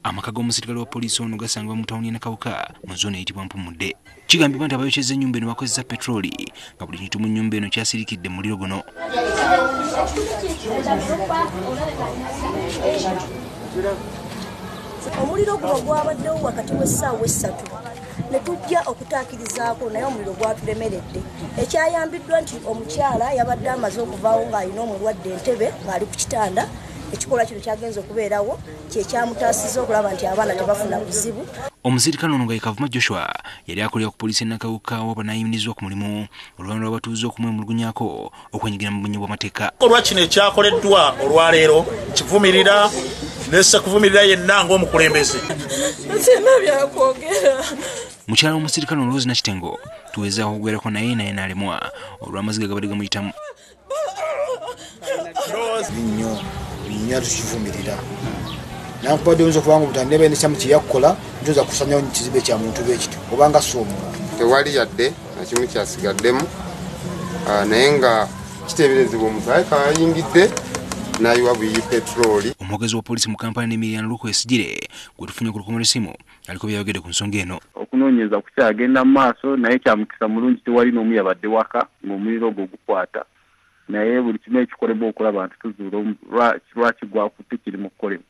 Amaka g'omusirikale wa poliisi ono gasangibwa mu tawuni y'e Nakawuka mu zooni eyitibwa Mpumudde. Kigambibwa nti abayokyezza ennyumba eno bakozesa petroli nga buli kintu mu nnyumba eno kyasirikidde mu muliro guno. Omuliro guno gwabaddewo wakati w'essaawa 3 ne tujja okutaakirizaako, naye omuliro gwatulemeredde. Ekyayambiddwa nti omukyala yabadde amaze okuvaawo ng'alina omulwadde entebe ng'ali ku kitanda. Ekikolwa kino kyagenze okubeerawo kyekyamutaasizza okulaba nti abaana tebafuna buzibu. Omusirikale ono nga ye Kavuma Joshua yali akolera ku poliisi e Nakawuka wabula n'ayimirizibwa ku mulimu oluvannyuma lw'abatuuze okumwemulugunyaako okwenyigira mu bumenyi bw'amateeka. Olwa kino ekyakoleddwa olwaleero kivumirira nesekuvumirira yenna ng'omukulembeze. Sirina byakwogera. Mukyala w'omusirikale ono Rose Nakitengo tuwezaako okugwerako naye n'alemwa olw'amaziga gabadde gamuyitamu. Nnyo nnyo tukivumirira. Nankubadde oyinza okuba nga omuntu alina ebyenisaamu kye yakukola, ntoza kusanyawo kizibu kya muntu bwekityo obanga si omuntu. Tewali yadde na kimu kyasigaddemu, naye nga kiteeberezebwa omusaayi kayingidde n'ayiwa buyi petroli. Omwogezi wa poliisi mu Kampala ne Miriam Lukwesigire gwe tufunye ku lukomo lw'essimu aliko byayogedde ku nsonga eno. Okunoonyereza kukyagenda mu maaso, naye kya mukisa mulungi tewali n'omu yabadde waka ng'omuliro ogwo gukwata, naye buli kimu ekikolebwa okulaba nti tuzuula lwaki gwakutte kiri mu kukolebwa.